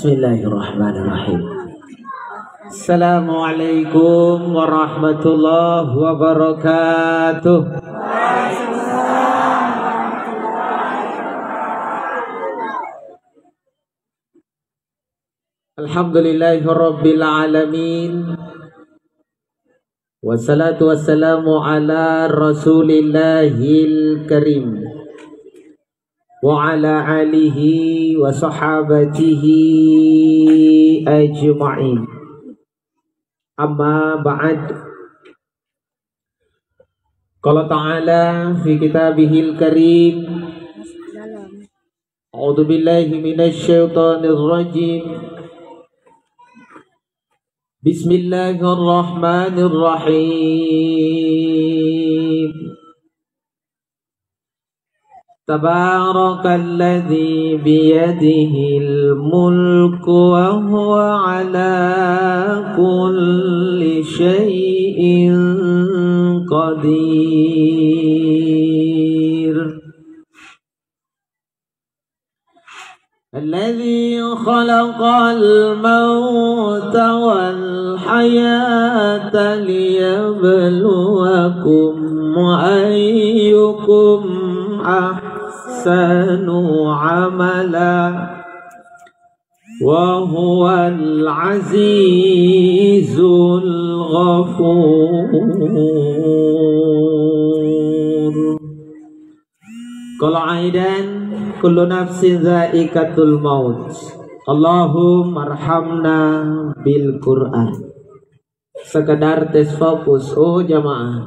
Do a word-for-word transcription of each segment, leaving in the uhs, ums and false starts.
Bismillahirrahmanirrahim. Assalamualaikum warahmatullahi wabarakatuh. Alhamdulillahirabbil alamin. Wassalatu wassalamu ala Rasulillahil Karim wa ala alihi wa sahabatihi ajma'in. Amma ba'd. Qala ta'ala fi kitabihil karim. A'udzu billahi minasy syaithanir rajim. Bismillahirrahmanirrahim. Tabarakalladzi biyadihil mulku wa huwa ala kulli syai'in qadir. الذي خلق الموت والحياة ليبلوكم أيكم أحسن عملا وهو العزيز الغفور. Qala aidan, kullu nafsin dzaiqatul maut. Allahummarhamna bil Qur'an. Sekedar tes fokus, oh jamaah.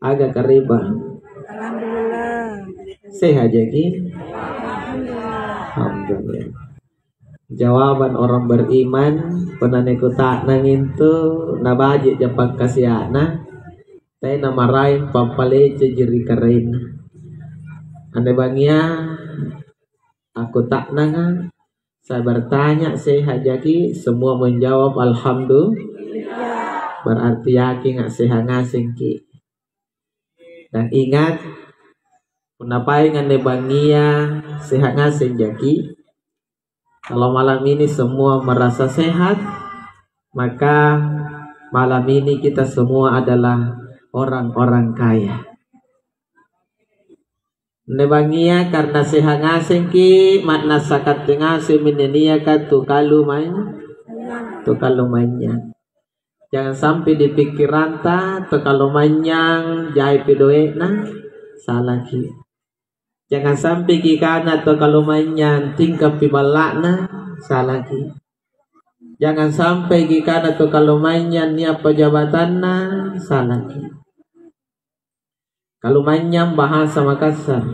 Aga kareba. Alhamdulillah. Sehat jaki? Alhamdulillah. Alhamdulillah. Jawaban orang beriman, punna nikuta'nang intu, nabaji'ja pakkasia'na, tena maraeng pappaleceji ri karaenna. Anne bangngia, akkuta'nanga, saya bertanya, sehat jaki? Semua menjawab, "Alhamdulillah." Berarti yakinga' sehat ngasengki'. Dan ingat, punna paeng anne bangngia sehat ngaseng jaki, kalau malam ini semua merasa sehat, maka malam ini kita semua adalah orang-orang kaya. Anne bangngia karena sehat ngasengki', ma'nassa katte ngasemmi anne niaka tu kalumanynyang, tu kalumanynyang. Jangan sampai di pikkiranta tu kalumanynyang jaipi doe'na, salaki. Jangan sampai kikana tu kalumanynyang tingkappi balla'na, salaki. Jangan sampai kikana tu kalumanynyang nia' pajabatanna, salaki. Kalumanynyang bahasa Makassar.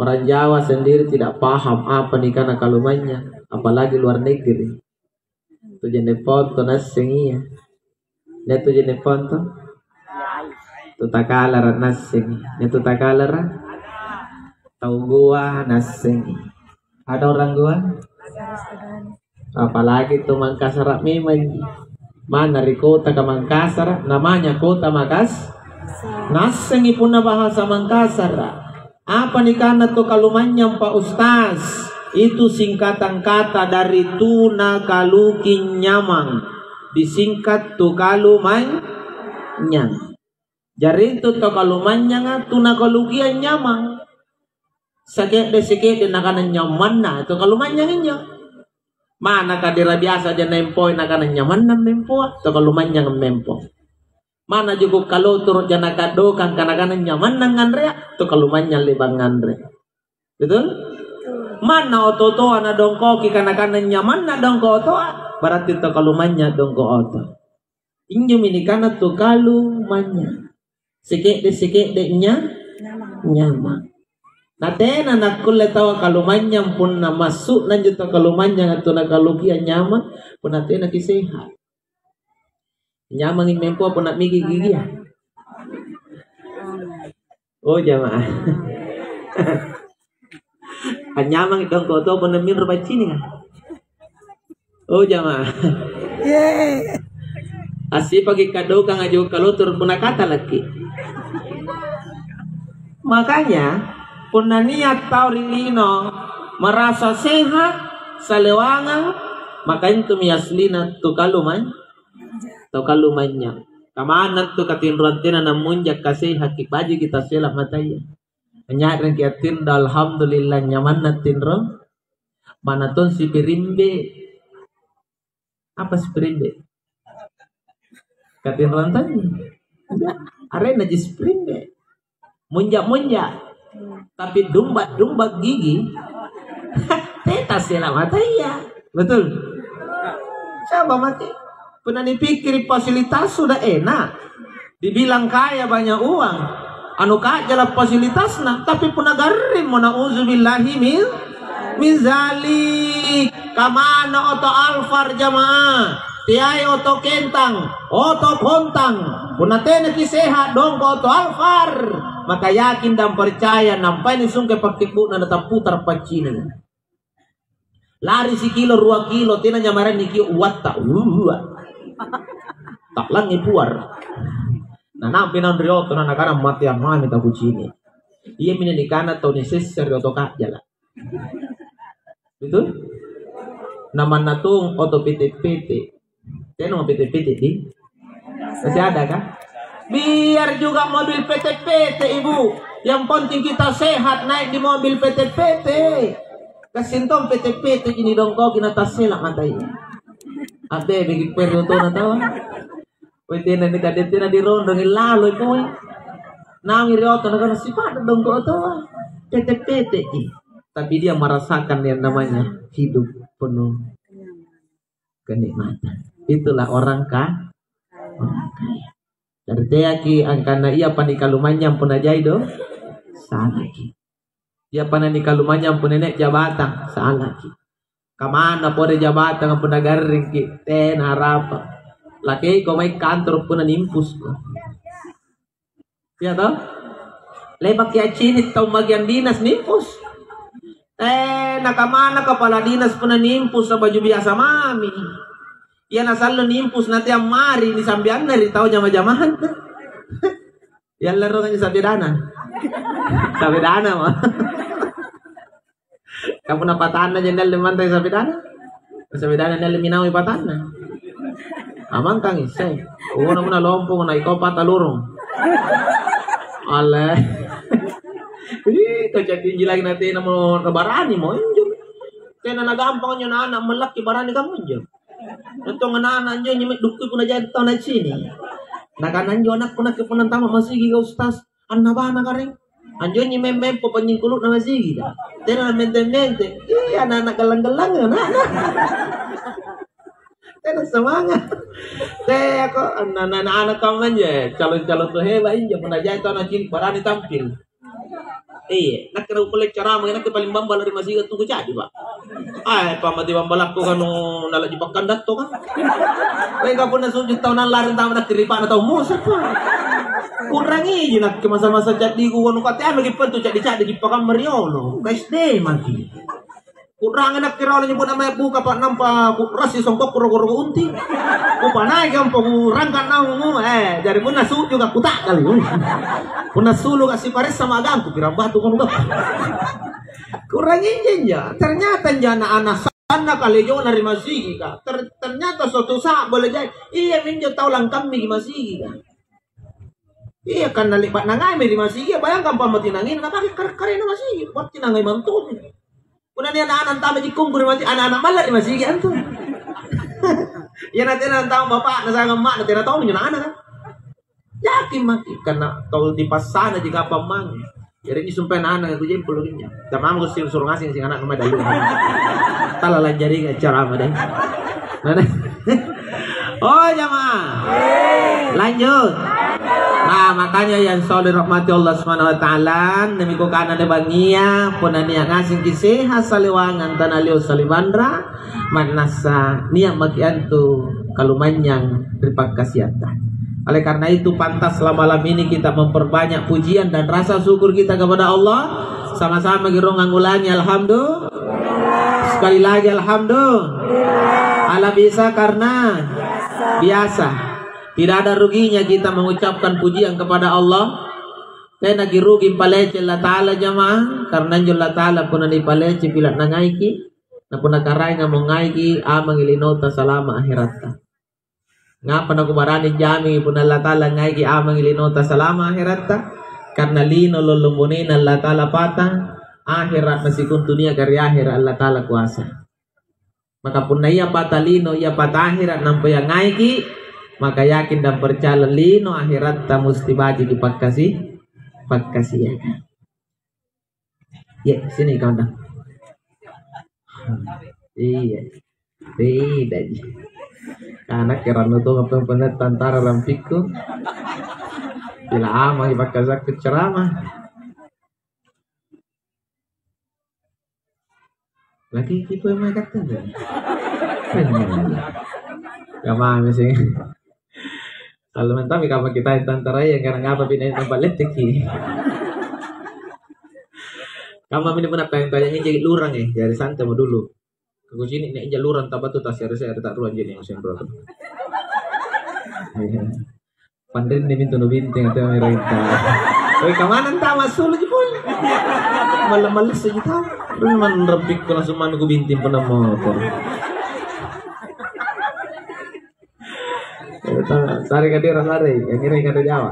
Orang Jawa sendiri tidak paham apa nikana kalumanynyang, apalagi luar negeri. Tu je'ne' ponto nasseng ia. Nia' tu je'ne' ponto? Tu takalara' nasseng. Nia' tu takalara'? Tau goa nasseng. Ada orang goa? Apalagi tu Mangkasara' memang. Manna ri kotaka Mangkasara', namanya kota Makas-, nassengi punna bahasa Mangkasara'. Apa nikana tu kalumanynyang, Pak Ustaz? Itu singkatan kata dari tu nakaluki nyamang, disingkat tu kalumanynyang. Jari intu tau kalumanynyanga tu nakalukiang nyamang. Sake'de-seke'de nakana nyamanna, tau kalumanynyang injo. Manna kadera biasa ja naempoi nakana nyamanna mempoa, tau kalumanynyang mempo. Manna juku' kalotoro'ja nakadokang kanakana nyamanna nganrea, tau kalumanynyang le'ba' nganre. Betul? Manna oto-otoa nadongkoki kanakana nyamanna dongko otoa, berarti tau kalumanynyang dongko oto. Injomi nikana tu kalumanynyang. Seke'de-seke'de nya-, nyamang. Na tena nakkulle taua kalumanynyang punna massu'na anjo tau kalumanynyanga tu nakalukia nyamang, punna tena kisehat. Nyamangi mempoa punna miki gigia. Oh, jamaah. Anyamangi dongko otoa punna minro paccininga. Oh, jamaah. Ye. Assipaki kadokang aju kalotoro punna katalaki. Makanya, punna nia' tau ri lino merasa sehat, salewangang, maka intumi aslina tu kalumai-, tu kalumanynyang. Kamanna tu katinroang tena namunja kasehaki baji kita sela mataya. Anyarengki attinro, alhamdulillah nyamanna tinro. Mana tong sipirimbe. Apa sipirimbe? Katinroang tanya. Arena ji sipirimbe. Munja-munja. Tapi dumba-dumba gigi. Teta sela mataya. Betul? Coba mati. Punna nipikkiri fasilitas sudah enak. Dibilang kaya banyak uang. Anu kajala fasilitasna, tapi punna garring mo nauzubillahi min, min zalik. Kamana oto Alfar jamaah? Teai oto Kentang, oto Kontang. Punna tenaki sehat dongko oto Alfar, maka yakin dan percaya nampai nisungke pakkebbu'na natapputara paccingi. Lari sikilo, rua kilo, tena nyamaranni kio uatta. Uwa. Ta'langi puar. Na nampi naung ri oto na nakana mate ammami takucini. Iami nanikana tau nisessa ri oto kajjala. Betul? Namanna tong oto pete-pete. Tena mau pete-pete di? Masih ada kan? Biar juga mobil pete-pete, Ibu. Yang penting kita sehat naik di mobil pete-pete. Kasintong pete-pete ini dongkoki na tassela matai. Abe bagi perlu tona tawa. Wetena ni kadetena dirondongi lalo itu. Nami rioto na kana sifat dongko tawa. Pete-pete. Tapi dia merasakan yang namanya hidup penuh kenikmatan. Itulah orang ka-, orang kaya. Jadi teaki angkana iya panikalumanynyang punna jai do, salaki. Iya pananikalumanynyang punna nia' jabatang, salaki. Kamana pore jabatang punna garringki, tena harapa. Lakeiko mai kantor punna nimpusko. Iya toh? Le'baki accini' tau magiang dinas nimpus. Eh, nakamana kapala dinas punna nimpus baju biasa mami. Iya nasallo nimpus natea mari nisambianna ri tau jama-jamang. Iya lero kan sabedana. Sabedana mah. Ka punna patanna ja nialle mantai sabedana. Sabedana nialle minaui patanna. Amangkangi, sai. Uwana muna lompo na iko pata lurung. Ale. Ih, kau jadi lagi na tena mo barani mo injo. Tena na gampang nyo na anak melakki barani kamu injo. Untung anak-anak anjo nyemai dukkui punna jai tau nacini. Nakana anjo anakku nakke punna antama masigi ka ustaz, annabana kareng. Anjo nyemai mempo panynyingkulu'na masigi ka. Tena mente-mente. Iya anak-anak gallang-gallang anak-anak. Tena semangat. Teh ako anak-anak kamma anjo calon-calon tu hebat injo punna jai tau nacini barani tampil. Iya, nakke nakukulle carama, nakke paling bambala ri masiga tu kuca'di, Pak. Ah, pamati bambalakku kanu nalaji pakkandatto kan. Weh, ka punna suju tau nallari tau nakke ri pana tau musa, Pak. Kurang iji nakke masa-masa ca'diku kanu kate anu ki pentu ca'di-ca'di ki pakamma riolo. Ka S D maki. Kurang enak kira oleh nyebut nama buka Pak nampa kurasi songkok kuro-kuro unti. Kupanaiki ampo kurangka naung eh jari punna suju ka kuta'gali. Punna sulu ka siparessa magangku pirang batu kono. Kurang injo. Ternyata injo anak-anak sanna kalejona ri masigi ka. Ter- ternyata suatu saat boleh jadi iya minjo tau langkammi di masigi ka. Iya, kan nale'ba' nangaimi ri masigi, bayangkan pammatinangina, napake kare-karena masigi, battinangai mantong. Punna nia' ana'-ana' antama jikkungku ri masigi, ana'-ana' malla' ri masigi antu. Iya na tena antama bapa'na siagang amma'na, tena tau minjo na ana' kan. Yakin maki, karena tau dipassana ji kapang mange. Jari ini sumpae na ana' kujempolo injo. Tamamako sing suro ngaseng sing ana'nu mae dalle'na. Tala lanjaringa carama deh. Mana? Oh, jamaah. Lanjut. Nah, makanya yang soleh rahmati Allah Subhanahu wa taala, nemi kukana de bangia, punna nia' ngasengki sehat salewangang tana leo salibanra, mannassa nia' maki antu kalumanynyang ri pakkasiatta. Oleh karena itu, pantaslah malam ini kita memperbanyak pujian dan rasa syukur kita kepada Allah. Sama-sama girong ngulangi alhamdulillah. Sekali lagi alhamdulillah. Ala bisa karena biasa. Tidak ada ruginya kita mengucapkan pujian kepada Allah. Tena kirugi palece Allah Ta'ala jamaah. Karena injo Allah Ta'ala punna nipalece pila nangaiki. Na punna Karaengamo ngaiki, amangi linota salama aheratta. Ngapa nakubarani jamingi punna Allata'ala ngaiki amangi linota salama aheratta? Karena lino lollong bonena Allata'ala pata, ahera na sikontu niaka ri ahera Allata'ala kuasa. Maka punna ia pata lino, ia pata ahera nampa ia ngaiki, maka yakin dan percaya lino aheratta musti bajiki pakkasi-, pakkasiakang. Iya, sini kau dah. Iya. Beda ji. Anak kerannu tu ngapain pernah tantara rampikku. Bila ama dipakasakku ceramah. Lagi kipu yang mai katte. Kamami sih. Kalau mantap, kamu kita yang tantara ya, karena ngapa pindah tempat letiki. Kamu ini pernah pengen tanya jadi lurang ya, dari santai mau dulu. Aku sini nih jalurang tak batu tak seri-seri tak ruang jadi yang sempro. Iya. Pandenne mintu nubinting atau mereka. Woi, kamana entah masuk lagi pun. Malam-malam saja tahu. Lu memang rebik langsung manu ku binting pernah motor. Sare kadera sare, yang ini kadera Jawa.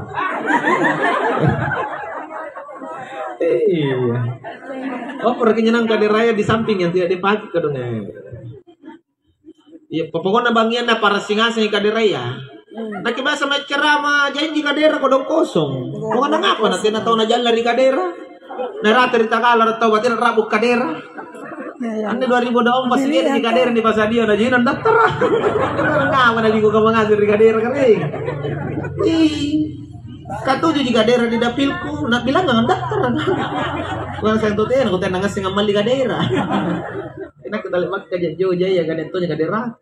Iya. Oh, pergi nyenang kaderaya di samping yang tidak dipakai kadang. Iya, pokokna bangngianna parassi ngasengi kaderaya. Nakke biasa mae ceramah janji kadera kodong kosong. Pokokna ngapa na tena tau najalla ri kadera? Narata ri tagala tau batena rabu kadera. Anne dua ribu dua puluh empat sini ri kadera ni pasadia na jina dattara. Ngapa na jiko kamangase ri kadera kering? Ih. Katuju ji kadera di dapilku, na bilang nggak dattara. Kurang saya tuh tena, kau tena ngasih ngamali kadera. Enak kita lewat kerja jauh jaya kan itu kadera.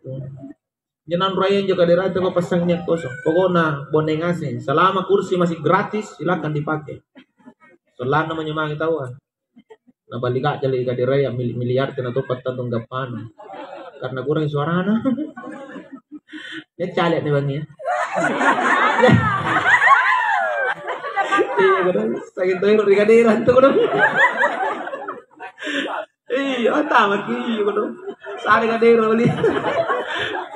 Jangan raya injo kadera itu kau pasang niat kosong. Pokokna boneng ngasih. Selama kursi masih gratis, silakan dipakai. Selama menyemangi tahu. Nabali ka'jala ri kaderaya, mili-, miliar tena toppa tantong gappana. Karena kurang suarana. Dia caleg nih bang ya. Iya, kadang sakit tuh ri kadera tuh kadang. Iya, tamaki iya kadang. Sare kadera beli.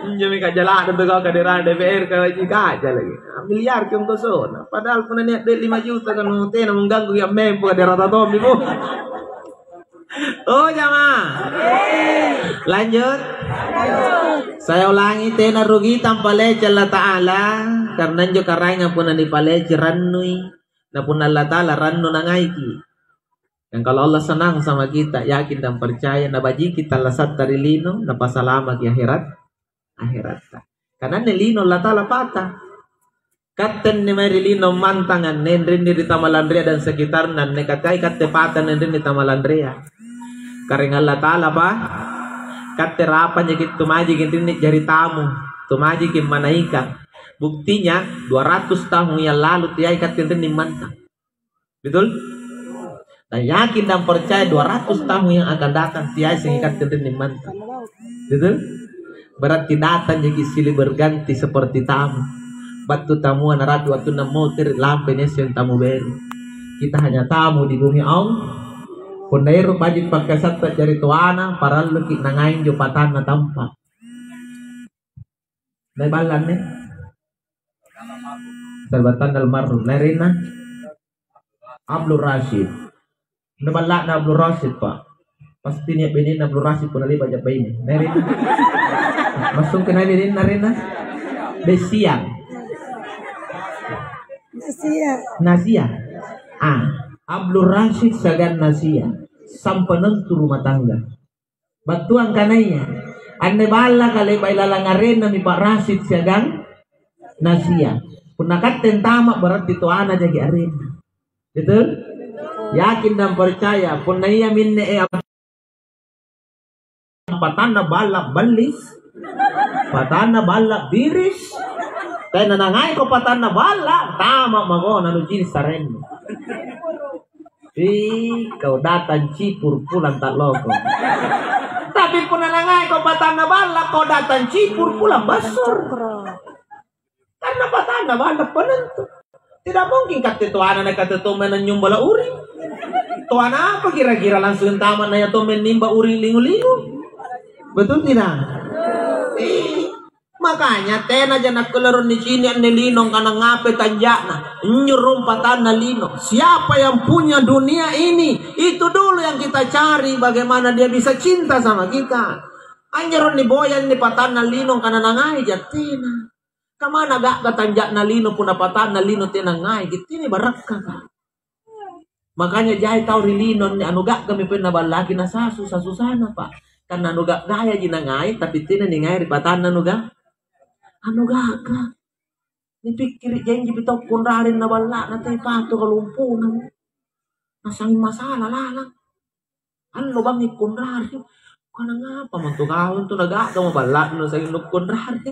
Injo mi kajalana tu kau kaderana D P R kau ji kaja lagi. Miliar kong kosona. Padahal punna nia' duit lima juta kan tena mengganggu yang mempo kadera tommi bu. Oh jamaah. Lanjut. Saya ulangi, tena rugi tanpa lece Allah Ta'ala. Karena injo karaenga punna nipalece rannui. Na punna Allah Ta'ala rannu nangaiki. Dan kalau Allah senang sama kita, yakin dan percaya, nabajiki tallasatta ri lino, napasalamaki akhirat, akhiratta. Karena anne lino Allah Ta'ala pata. Katte anne mae ri lino mantang anne, anrinni ri Tamalanrea dan sekitarna anne, kateai katte pata anne anrinni Tamalanrea. Karena Allah Ta'ala pa, katte rapanyaki tumajiki anrinni jari tamu, tumajiki malaika. Buktinya, dua ratus tahun yang lalu teai katte anrinni mantang. Betul? Dan yakin dan percaya dua ratus tahun yang akan datang, tiai sengikatte rinni mantang. Betul? Berarti datang jaki silih berganti seperti tamu. Battu tamua narapi wattunna motere, lampai niasseng tamu beru. Kita hanya tamu di bumi Allah. Punna ero baji pakkasatta jari toana, paralluki nangai injo patanna tampa. Nai balla anne? Salbattanna almarhum. Nai arenna? Abdul Rashid. Nai balla'na Abdul Rashid, Pak. Pasti nia' benenna Abdul Rashid punna le'ba' jabba ini. Nai arenna? Massungke nai benenna arenna? Desian. Nasia. Nasia. Ah, Abdul Rashid siagang Nasia. Sampanentu rumah tangga. Battuang kanaya, anne ballaka le'ba' ilalang arenna mi Pak Rasid siagang Nasia. Punna katte antama' berarti toana jaki arenna. Betul? Yakin dan percaya, punna ia minne e patanna balla' ballis, patanna balla' biris, tena nangaiko patanna balla', tama' mako nanucini sarennu. Ih, kau datang cipur pulang tak loko. Tapi punna nangai kau patanna balla, kau datang cipur pulang basur. Karena patanna balla penentu. Tidak mungkin kate toana na kate tomeng nanyumba la uring. Toana apa kira-kira langsung tama naya tomeng nimba uring lingu-lingu? Betul tidak? Makanya tenaja nakkulle nicini' anne lino kana ngape tanja'na. Injo rung patanna lino. Siapa yang punya dunia ini, itu dulu yang kita cari bagaimana dia bisa cinta sama kita. Anjo rung niboya anne patanna lino kana nangai jattena. Kamana ga'ga tanja'na lino punna patanna lino tena ngai, gittini barakkaka. Makanya jai tau ri lino anne anu ga'gami punna ballaki nasasu, sasusana, Pak. Karena anu ga'gayaji nangai, tapi tena ningai ri patanna anu ga-, anu ga'ga. Nipikkiri janji pi tau konrari na balla'na te patu kalumpuna. Nasang masalah lalang. Allo bangngi konrari. Kana ngapa mantu kau antu naga'gamo balla'nu sanging nukkonrari?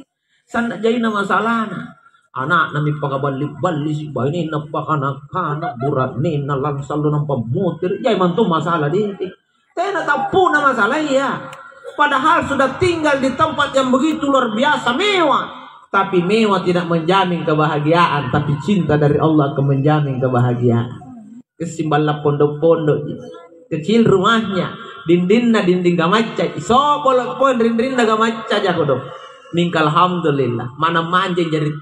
Sanna' jaina masalahna. Ana'na mi pakaballi-ballisi, bainenna pakana-kana, bura'nenna langsallo nampa motiri'. Jai mantu masalah diki. Tena tappuna masalahya. Padahal sudah tinggal di tempat yang begitu luar biasa mewah. Tapi mewah tidak menjamin kebahagiaan, tapi cinta dari Allah akan menjamin kebahagiaan. Kessing balla' pondo-pondoji. Kecil rumahnya, dindingna dinding gamaccaji. Sobolo' poeng rinrinna gamaccaja kodong. Mingka alhamdulillah, manang manjeng jari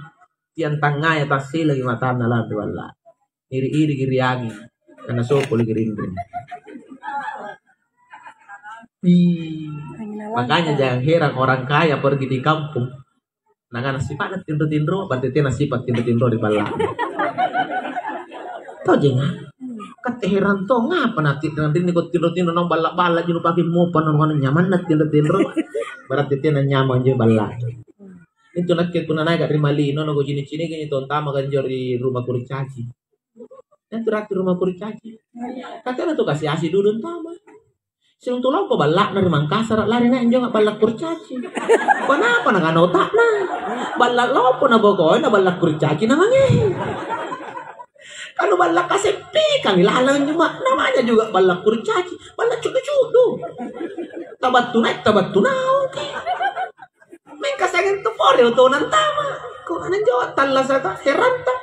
tiang tangngaya tassilaki matanna lalang ri balla'. Iri-iriki ri anging, karena soboliki rinring. Ih, makanya jangan heran orang kaya pergi di kampung. Nakana sipa'na tinro-tinro, berarti tena sipa' tinro-tinro ri balla'. Tojeng, ah? Katte heran to, ngapa nati-, nanrinni ko tinro-tinro naung balla'-balla' ji nupake mopa, naung anu nyamanna tinro-tinro, berarti tena nyamang ji balla'. Itu nakke punna naika ri malino, nakucini'-ciniki tau antama' kanjo ri ruma kurcaci. Antu rate ruma kurcaci. Katena tu kasi-asi dudu antama'. Siuntu lompo balla'na ri Mangkasara', lari nai' anjo balla' kurcaci. Panapa nakana ota'na? Balla' lompo na bokoe na balla' kurcaci na mange. Kanu balla' kaseppi kami lalang anjo ma-, namanya juga balla' kurcaci, balla' cudu-cudu. Tabattu nai', tabattu naung ki. Mingka sanging tu pore otona antama'. Ko anjo tallasaka heranta.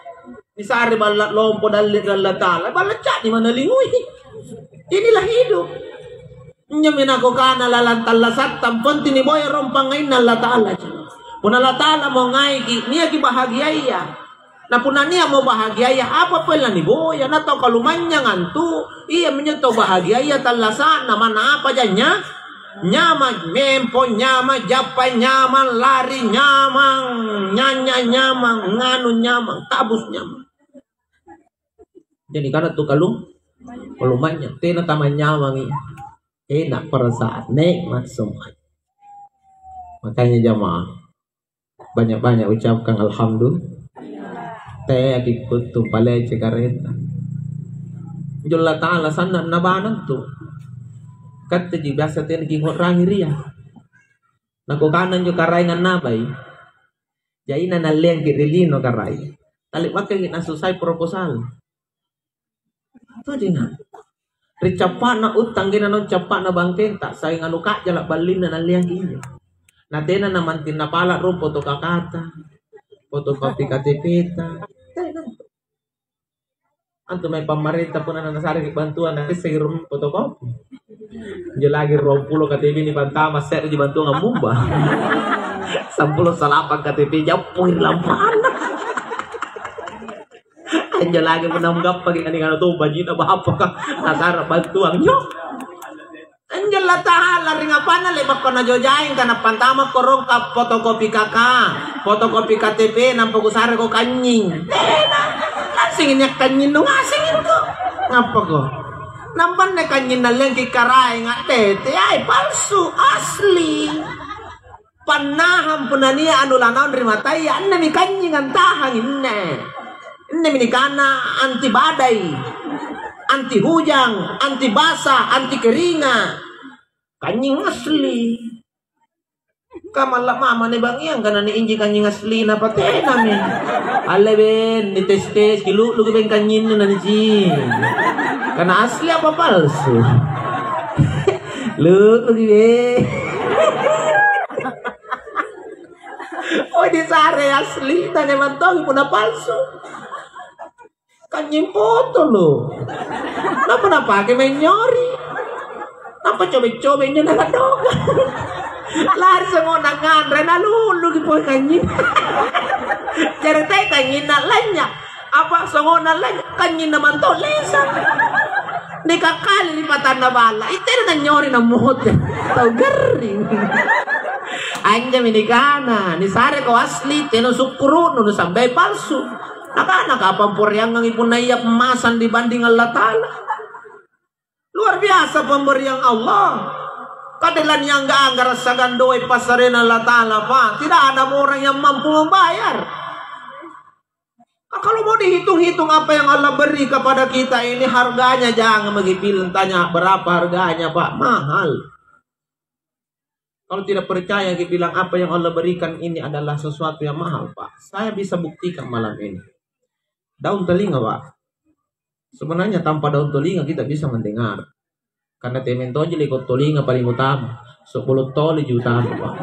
Nisare balla' lompo dalli ri Allata'ala, balla' ca'di manalingui. Inilah hidup. Injomi nakukana lalang tallasatta, ponti niboya rong pangngainna Allata'ala. Punna Allata'ala mo ngaiki, niaki bahagiaya. Na punna nia'mo bahagiaya, apa pole laniboya? Na tau kalumanynyang antu, iaminjo tau bahagiaya tallasa'na, manna apa janya? Nyamang, mempo nyamang, jappa nyamang, lari nyamang, nyanya nyamang, nganu nyamang, tabus nyamang. Jadi kana tu kalu-, kalumanynyang, tena tamannyamangi. Enak perasaan, nikmat semua. Makanya jamaah, banyak-banyak ucapkan alhamdulillah. Teaki kuttu palece kareta. Injo Allata'ala sanna' nabanang tu. Katteji biasa tenaki ngu'rangi ria. Nakukana injo karaeng annabai. Jaina nalleangki ri lino karaeng. Tale'bakkangi nasusai proposal. Tojena. Ri cappa'na uttang, gena naung cappa'na bangkenta, saing anu ka'jala ballinna nalleangki injo. Na tena namanting napala' rung foto kakata, fotokopi K T P-ta. Tena. Antu mae pamarenta punna nasareki bantuan, naisseki rung fotokopi. Injo lagi ruampulo K T P nipantama, se'reji bantuang ammumba. Sampulo salapang K T P jappui ri lampana. Anjo lagi punna mgappaki, kani kanu to bajina bapaka nasara bantuang. Yo. Anjo Allata'ala ri ngapanna le'bakko najojaing ka nappantamako rongka fotokopi K K, fotokopi K T P, nampa kusareko kanynying. Tena. Langsung nia' kanynying nu ngaseng itu. Ngappako? Nampa anne kanynying nalleangki karaeng a'tete, ai palsu, asli. Pannahang punna nia' anu lanaung ri mataya, annemi kanynying antahang inne. Innemi nikana anti badai, anti hujang, anti basa, anti keringa. Kanynying asli. Kamalla mama nibangngiang kana niinji kanynying aslina, patenami. Alle ben, nites-tes, kilu'luki ben kanynyinnu nanicini. Kana asli apa palsu? Lu'luki be. Oh, disare asli, tanya mantongi punna palsu. Kanynying foto lo. Napa napake menyori? Napa cobe-cobe injo nakaddoka? Sangona nganre, naluluki pole kanynyinna. Jari te kanynyinna lanya. Apa sangona lanya? Kanynyinna manto lesa. Nikakkali ri patanna balla. Itena nanyori namote. Tau garring. Anjami nikana, nisareko asli, tena sukkuru'nu, nusambai palsu. Nakana kapang poreangangi punna ia emasang dibanding Allata'ala. Luar biasa pemberian Allah. Kade laniangga-angga rassagandoi passarena Allata'ala, Pak. Tidak ada orang yang mampu membayar. Nah, kalau mau dihitung-hitung apa yang Allah beri kepada kita ini, harganya jangan lagi bilang tanya berapa harganya, Pak. Mahal. Kalau tidak percaya, dibilang apa yang Allah berikan ini adalah sesuatu yang mahal, Pak. Saya bisa buktikan malam ini. Daun telinga, Pak. Sebenarnya tanpa daun telinga kita bisa mendengar. Karena temeng tonji leko tolinga paling utama. Sobbolo toli ji utama, Pak.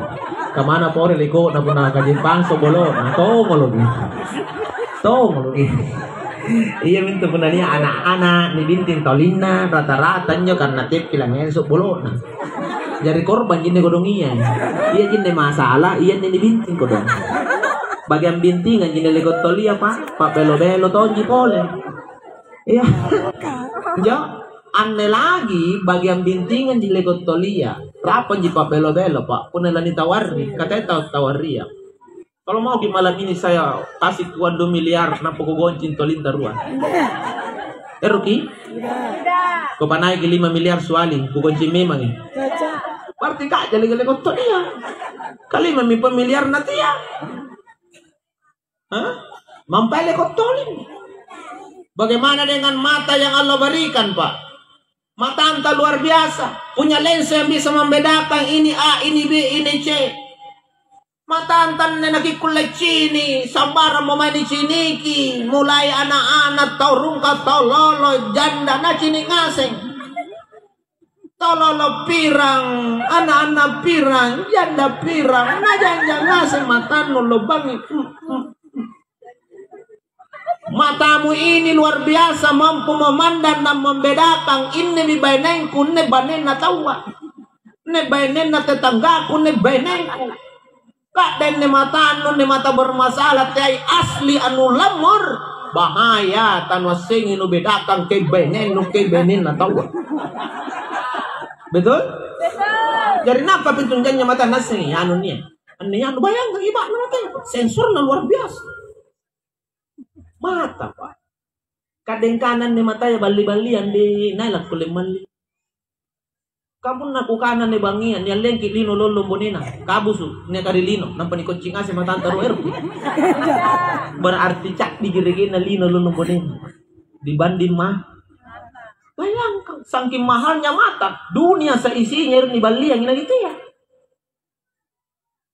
Kamana pore leko na punna kajempang sobbolo, na tongoloki. Tongoloki. Iya mintu punna nia anak-anak nibinting tolinna rata-rata njo karena teppi langngere sobbolona. Jari korban jinne kodong iya. Iya jinne masalah, iya jinne nibinting kodong. Bagian bintingan jinne leko tolia, Pak. Pak belo-belo tonji pole. Iya. Jo, anne lagi bagian bintingan ji leko tolia. Rapanji pa'belo-belo, Pak. Punna lanitawarri, katai tau tawarria. Kalau mauki malam ini saya kasih uang dua miliar, nampa kugoncing tolinta rua. Eroki? Kupanaiki lima miliar suali, kugoncing memangi. Berarti kajali leko tolia. Kalimami pemiliar natia. Hah? Mampae leko toli. Bagaimana dengan mata yang Allah berikan, Pak? Matanta luar biasa, punya lensa yang bisa membedakan ini A, ini B, ini C. Matanta anne nakikkulle cini, sambarang mo mae niciniki, mulai anak-anak, tau rungka, tau lolo, janda, nacini ngaseng. Tololo pirang, ana-ana pirang, janda pirang, najanja ngaseng matannu lobbangi. Matamu ini luar biasa, mampu memandang dan membedakan, innemi bainengku, inne bainenna taua, inne bainenna tetanggaku, inne bainengku. Ka'de anne matannu, anne mata bermasalah, teai asli anu lammor, bahaya, tanuassengi nubedakan kebainennu, kebainenna taua. Betul? Betul. Jari nampa pintu janya mata nassengi anu nia. Anne anu bayangkan iba'na mata, sensorna luar biasa. Mata, Pak. Kadeng kana anne mataya balli-balliang deh, nai lakkulle malli. Kamunna kukana anne bangngia, niallengki lino lollong bonena, kabusu, nia kari lino, nampa nikoccing ngaseng matanta ro eroki. Berarti caddi jeregenna lino lollong bonena. Dibanding ma-, bayangkan, saking mahalnya mata, dunia seisinya ero niballiangi nagitea.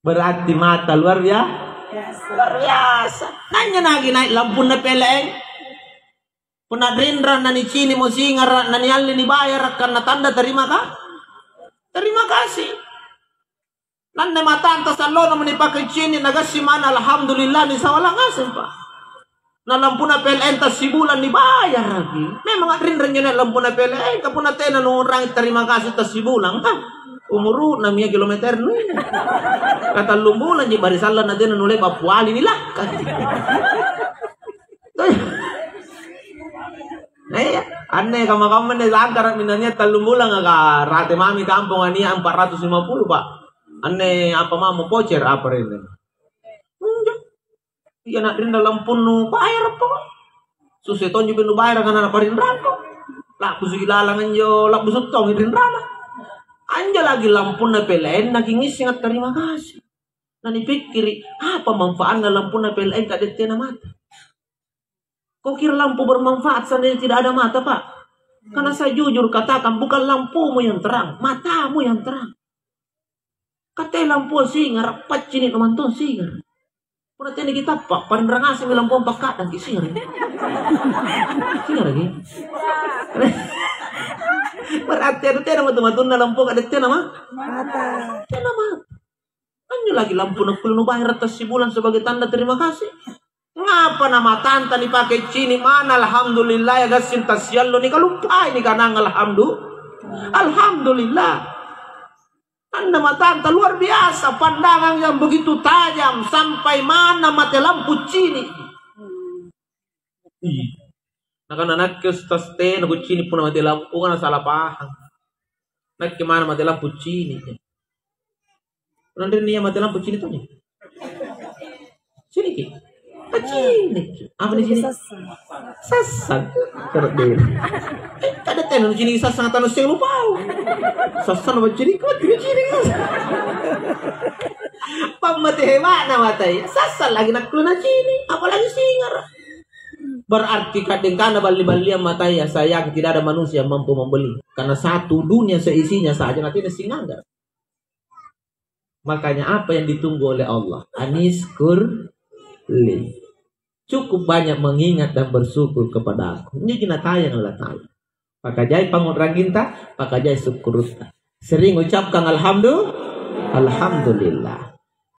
Berarti mata luar bia-, luar biasa. Nanya nagi naik lampunna P L N. Punna rinrang nanicinimo singara, nanialle nibayara, karena tanda terima ka-, terima kasih. Nanne matanta sallona mo nipake cini, nagassi mana alhamdulillah, nisawala ngaseng, Pak. Na lampuna P L N tassibulang nibayaraki. Memang a'rinra anjo lampuna P L N, ka punna tena nuu'rangi tarima kasih tassibulang, ha, umuru'na mia kilometernu. Katallung bulang ji barisallang na tena nule'ba' appiali nilakka. Nah, iya. Anne kamma-kamma anne langkara minne nia tallung bulang ka rate mami kamponga nia empat ratus lima puluh, Pak. Anne apa mamo voucher apa rene? Iya, na rinra lampunnu bayara poko. Susah tonji pi nubayara kana na parinrangko. Labbusuki lalang anjo, labbusu tongi rinrana. Anjo lagi lampunna P L N na kingisseng attarima kasih. Na nipikkiri, apa manfaatna lampunna P L N kade tena mata? Kau kira lampu bermanfaat seandainya tidak ada mata, Pak? Karena saya jujur katakan, bukan lampumu yang terang, matamu yang terang. Katte lampua singara', paccini' mantong singara'. Punna tena kitappa', parinrang ngasengmi lampua pakka'dangki singara'. Singara'ki? Berarti anu tena matu-matunna lampua kade tena ma? Mata. Tena mata. Anjo lagi lampu nakkulle nubayara tassibulang sebagai tanda terima kasih. Ngapa na matanta nipake cini' mana alhamdulillah ya gassing tassiallo nikaluppai nikanang alhamdu-, alhamdulillah. Anna matanta luar biasa, pandangan yang begitu tajam sampai mana mate lampu cini. Iya. Nakana nakke Ustaz tena kucini punna mate lampu, kana salah paham. Nakke mana mate lampu cini. Nanre nia mate lampu cini tanya. Ciniki. Ciniki. Apa nih cini? Sassang. Sassang. Kerdil. Eh, kada tena nu cini sassang atau nu seng lupau. Sassang apa cini kau tidak cini. Pammate hebatna matai. Sassang lagi nakkuna cini. Apalagi singara. Berarti kadengkana balli-ballian mataya, saya yakin tidak ada manusia yang mampu membeli. Karena satu dunia seisinya saja nanti singanggara. Makanya apa yang ditunggu oleh Allah? Aniskur li. Cukup banyak mengingat dan bersyukur kepada aku. Ini kinatayang Allah Ta'ala. Pakajai pangnguranginta, pakajai syukurutta. Sering ucapkan alhamdulillah. Alhamdulillah.